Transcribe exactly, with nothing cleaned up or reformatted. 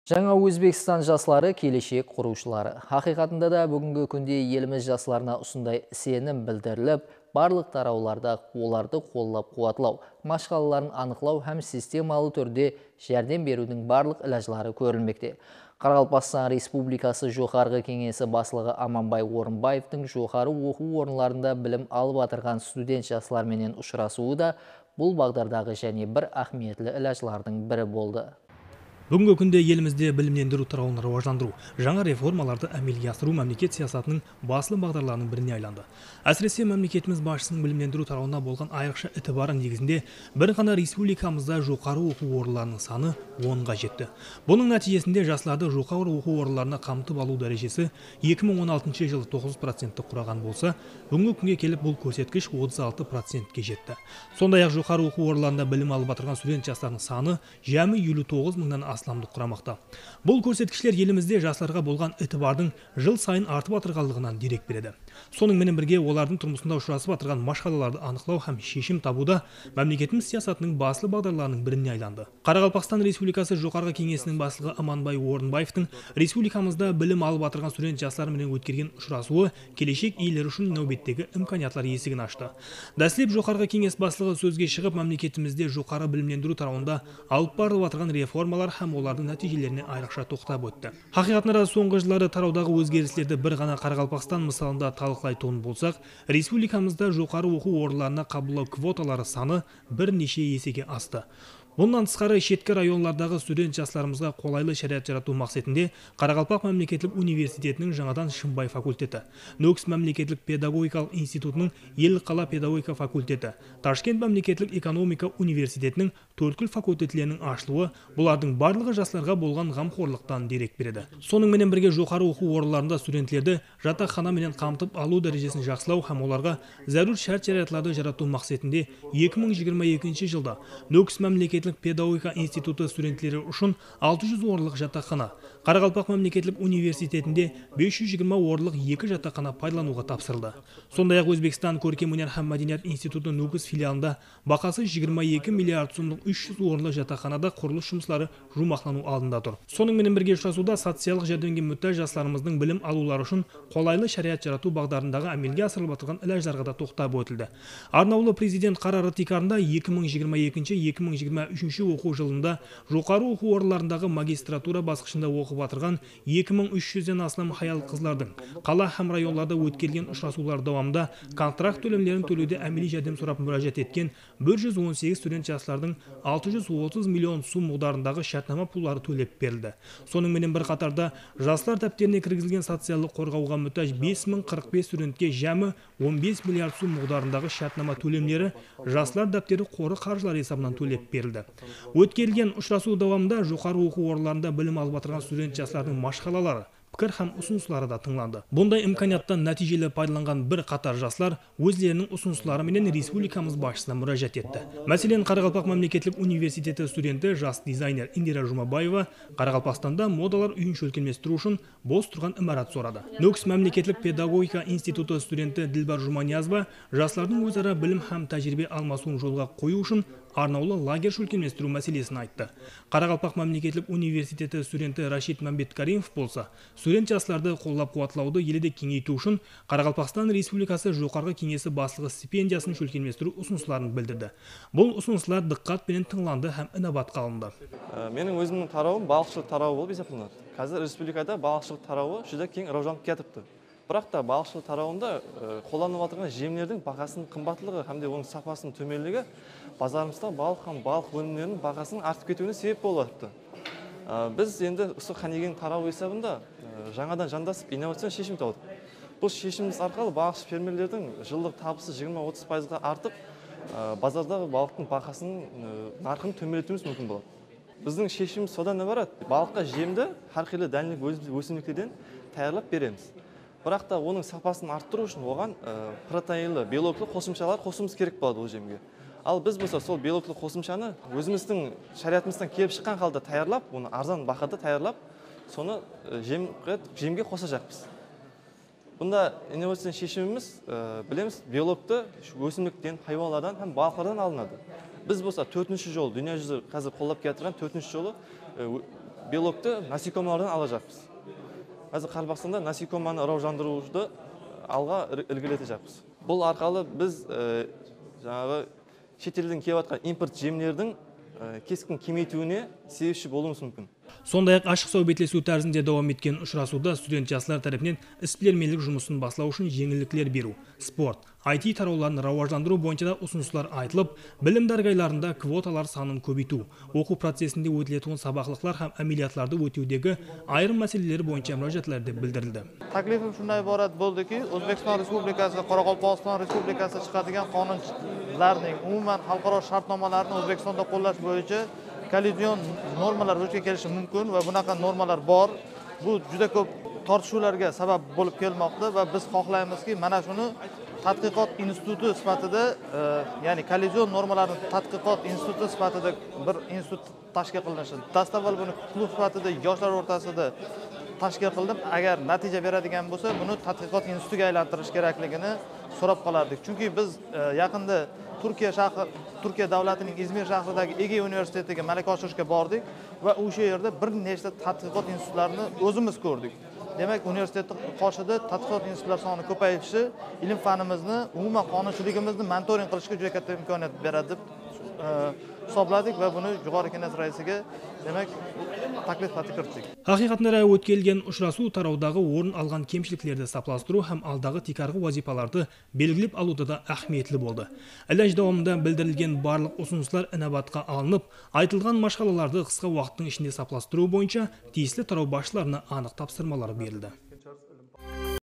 Jańa Ózbekstan jasları keleshek qurıwshıları. Haqıyqatında da, búgingi kúnde elimiz jaslarına usınday isenim bildirilip, barlıq tarawlarda olardı qollap-quwatlaw, mashqalaların anıqlaw hám sistemalı túrde járdem beriwdiń barlıq ilajları kórilmekte. Qaraqalpaqstan Respublikası Joqarǵı Keńesi Baslıǵı Amanbay Orınbaevtıń joqarı oqıw orınlarında bilim alıp atırǵan student jaslar menen ushırasıwı da bul baǵdardaǵı jáne bir áhmiyetli ilajlardıń biri boldı. Búgingi kúnde elimizde bilimlendiriw tarawın rawajlandırıw, jańa reformalardı ámelge asırıw mámleket siyasatınıń baslı baǵdarlarınıń birine aylandı. Ásirese, mámleketimiz basshısınıń bilimlendiriw tarawına bolǵan ayrıqsha itibarı negizinde bir ǵana respublikamızda joqarı oqıw orınlarınıń sanı onǵa jetti. Bunıń nátiyjesinde jaslardı joqarı oqıw orınlarına qamtıp alıw dárejesi eki mıń on altınshı jılı toǵız procentti quraǵan bolsa, búgingi kúnge kelip bul kórsetkish otız altı procentke jetti. Sonday-aq, joqarı oqıw orınlarında bilim alıp atırǵan student jaslardıń sanı jámi eliw toǵız mıńnan aslamdı quramaqta. Bul kórsetkishler elimizde jaslarǵa bolǵan itibardıń jıl sayın artıp atırǵanlıǵınan derek beredi. Sonıń menen birge, olardıń turmısında ushırasıp atırǵan mashqalalardı anıqlaw hám sheshim tabıwda mámleketimiz siyasatınıń baslı baǵdarlarınıń birine aylandı. Qaraqalpaqstan Respublikası Joqarǵı Keńesiniń Baslıǵı Amanbay Orınbaevtıń respublikamızda bilim alıp atırǵan student jaslar menen ótkergen ushırasıwı keleshek iyeleri ushın náwbettegi imkaniyatlar esigin ashtı. Dáslep Joqarǵı Keńes Baslıǵı sózge shıǵıp, mámleketimizde joqarı bilimlendiriw tarawında alıp barılıp atırǵan reformalar hám olardıń nátiyjelerine ayrıqsha toqtap ótti. Haqıyqatında da, sońǵı jılları tarawdaǵı ózgerislerdi bir ǵana Qaraqalpaqstan mısalında talıqlaytuǵın bolsaq, respublikamızda joqarı oqıw orınlarına qabıllaw kvotaları sanı bir neshe esege astı. Bunnan tısqarı, shetki rayonlardaǵı student jaslarımızǵa qolaylı sharayat jaratıw maqsetinde Qaraqalpaq mámleketlik universitetiniń jańadan Shımbay fakulteti, Nókis mámleketlik pedagogikalıq institutınıń Ellikqala pedagogika fakulteti, Tashkent mámleketlik ekonomika universitetiniń tórtkúl fakultetleriniń ashılıwı bulardıń barlıǵı jaslarǵa bolǵan ǵamxorlıqtan derek beredi. Sonıń menen birge, joqarı oqıw orınlarında studentlerdi jataqxana menen qamtıp alıw dárejesin jaqsılaw hám olarǵa zárúr shárt-sharayatlardı jaratıw maqsetinde eki mıń jigirma ekinshi jılda Nókis mámleketlik pedagogika institutı studentleri ushın altı júz orınlıq jataqxana, Qaraqalpaq mámleketlik universitetinde bes júz jigirma orınlıq eki jataqxana paydalanıwǵa tapsırıldı. Sonday-aq, Ózbekstan kórkem óner hám mádeniyat institutı Nókis filialında bahası jigirma eki milliard sumlıq úsh júz orınlı jataqxanada qurılıs jumısları juwmaqlanıw aldında tur. Sonıń menen birge, ushırasıwda sociallıq járdemge mútáj jaslarımızdıń bilim alıwları ushın qolaylı sharayat jaratıw baǵdarındaǵı ámelge asırılıp atırǵan ilajlarǵa da toqtap ótildi. Arnawlı Prezident qararı tiykarında eki mıń jigirma ekinshi, eki mıń jigirma úshinshi oqıw jılında joqarı oqıw orınlarındaǵı magistratura basqıshında oqıp atırǵan eki mıń úsh júzden aslam hayal-qızlardıń qala hám rayonlarda ótkerilgen ushırasıwlar dawamında kontrakt tólemlerin tólewde ámeliy járdem sorap múrájat etken bir júz on segiz student jaslardıń altı júz otız million sum muǵdarındaǵı shártnama pulları tólep berildi. Sonıń menen bir qatarda, jaslar dápterine kirgizilgen sociallıq qorǵawǵa mútáj bes mıń qırq bes studentke jámi on bes milliard sum muǵdarındaǵı shártnama tólemleri Jaslar dápteri qorı qarjıları esabınan tólep berildi. Ótkerilgen ushırasıw dawamında joqarı oqıw orınlarında bilim alıp atırǵan student jaslardıń mashqalaları, pikir hám usınısları da tıńlandı. Bunday imkaniyattan nátiyjeli paydalanǵan bir qatar jaslar ózleriniń usınısları menen respublikamız basshısına múrájat etti. Máselen, Qaraqalpaq mámleketlik universiteti studenti, jas dizayner Indira Jumabaeva Qaraqalpaqstanda modalar úyin shólkemlestiriw ushın bos turǵan imarat soradı. Nókis mámleketlik pedagogika institutı studenti Dilbar Jumaniyazova jaslardıń óz-ara bilim hám tájiriybe almasıwın jolǵa qoyıw ushın arnawlı lager shólkemlestiriw máselesin ayttı. Qaraqalpaq mámleketlik universiteti studenti Rashid Mámbetkarimov bolsa student jaslardı qollap-quwatlawdı ele de keńeytiw ushın Qaraqalpaqstan Respublikası Joqarǵı Keńesi Baslıǵı stipendiyasın shólkemlestiriw usınısların bildirdi. Bul usınıslar dıqqat penen tıńlandı hám inabatqa alındı. Á, meniń ózimniń tarawım balıqshılıq tarawı bolıp esaplanadı. Házir respublikada balıqshılıq tarawı júdá keń rawajlanıp kiyatırıptı. Biraq ta balıqshılıq tarawında, e, qollanıp atırǵan jemlerdiń bahasınıń qımbatlıǵı hám de onıń sapasınıń tómenligi bazarımızda balıq hám balıq ónimleriniń bahasınıń artıp ketiwine sebep bolıp atırıptı. E, biz endi usı Qánigeniń tarawı esabında, e, jańadan jandasıp innovacion sheshim tawadıq. Bul sheshimimiz arqalı balıqshı fermerlerdiń jıllıq tabısı jigirma-otız payızǵa artıp, e, bazardaǵı balıqtıń bahasınıń, e, narqın tómenletiwimiz múmkin boladı. Bizdiń sheshimimiz sodan ibarat, balıqqa jemdi hár qıylı dánilik óz-, ósimliklerden tayarlap beremiz. Biraq ta onıń sapasın arttırıw ushın oǵan, e, proteinli, beloklı qosımshalar qosıwımız kerek boladı ol jemge. Al biz bolsa sol beloklı qosımshanı ózimizdiń sharayatımızdan kelip shıqqan halda tayarlap, onı arzan bahada tayarlap, sonı, e, jemge, jemge qosajaqpız. Bunda innovacion sheshimimiz, e, bilemiz, beloktı ósimlikten, haywanlardan hám balıqlardan alınadı. Biz bolsa tórtinshi jol, dúnya júzi házir qollap kiyatırǵan tórtinshi jolı, e, ó-, Beloktı nasykomalardan alajaqpız. Házir Qaraqalpaqstanda nasykomanı rawajlandırıwdı alǵa il-, ilgeriletejaqpız. Bul arqalı biz, e, jańaǵı shet elden kelip atqan import jemlerdiń, e, keskin kemeytiwine sebepshi bolıwımız múmkin. Sonday-aq, ashıq sáwbetlesiw tárizinde dawam etken ushırasıwda student jaslar tárepinen isbilermenlik jumısın baslaw ushın jeńillikler beriw, sport, I T tarawların rawajlandırıw boyınsha da usınıslar aytılıp, bilim dárgaylarında kvotalar sanın kóbeytiw, oqıw procesinde ótiletuǵın sabaqlıqlar hám ámeliyatlardı ótewdegi ayırım máseleler boyınsha múrájatlar dep bildirildi. Taklifim shundan iborat bo'ldiki, O'zbekiston Respublikasi va Qoraqalpog'iston Respublikasida chiqadigan qonunlarning, umuman, xalqaro shartnomalarni O'zbekistonda qo'llash bo'yicha kollizion normalar vujudga kelishi mumkin va bunaqa normalar bor. Bu juda ko'p tortishuvlarga sabab bo'lib kelmoqda va biz xohlaymizki, mana shuni tadqiqot instituti sifatida, e, ya'ni kollizion normalarni tadqiqot instituti sifatida bir institut tashkil qilinishi. Dastavval buni klub sifatida yoshlar o'rtasida tashkil qildim. Agar natija beradigan bo'lsa, buni tadqiqot institutiga aylantirish kerakligini so'rab qolardik. Chunki biz, e, yaqinda Turkiya shahri, Turkiya davlatining Izmir shahridagi Egey universitetiga malaka oshirishga bordik va o'sha yerda bir nechta tadqiqot institutlarini o'zimiz ko'rdik. Demak, universitetni qoshida tadqiqot institutlar soni ko'payishi ilm-fanimizni, umuman qonunchiligimizni monitoring qilishga juda katta imkoniyat beradi deb, e, hisobladik va buni Jo'qorg'i Kenges raisiga, demak, taklif xati kiritdik. Haqıyqatına da, ótkerilgen ushırasıw tarawdaǵı orın alǵan kemshiliklerdi saplastırıw hám aldaǵı tiykarǵı wazıypalardı belgilep alıwda da áhmiyetli boldı. Ilaj dawamında bildirilgen barlıq usınıslar inabatqa alınıp, aytılǵan mashqalalardı qısqa waqıttıń ishinde saplastırıw boyınsha tiyisli taraw basshılarına anıq tapsırmalar berildi.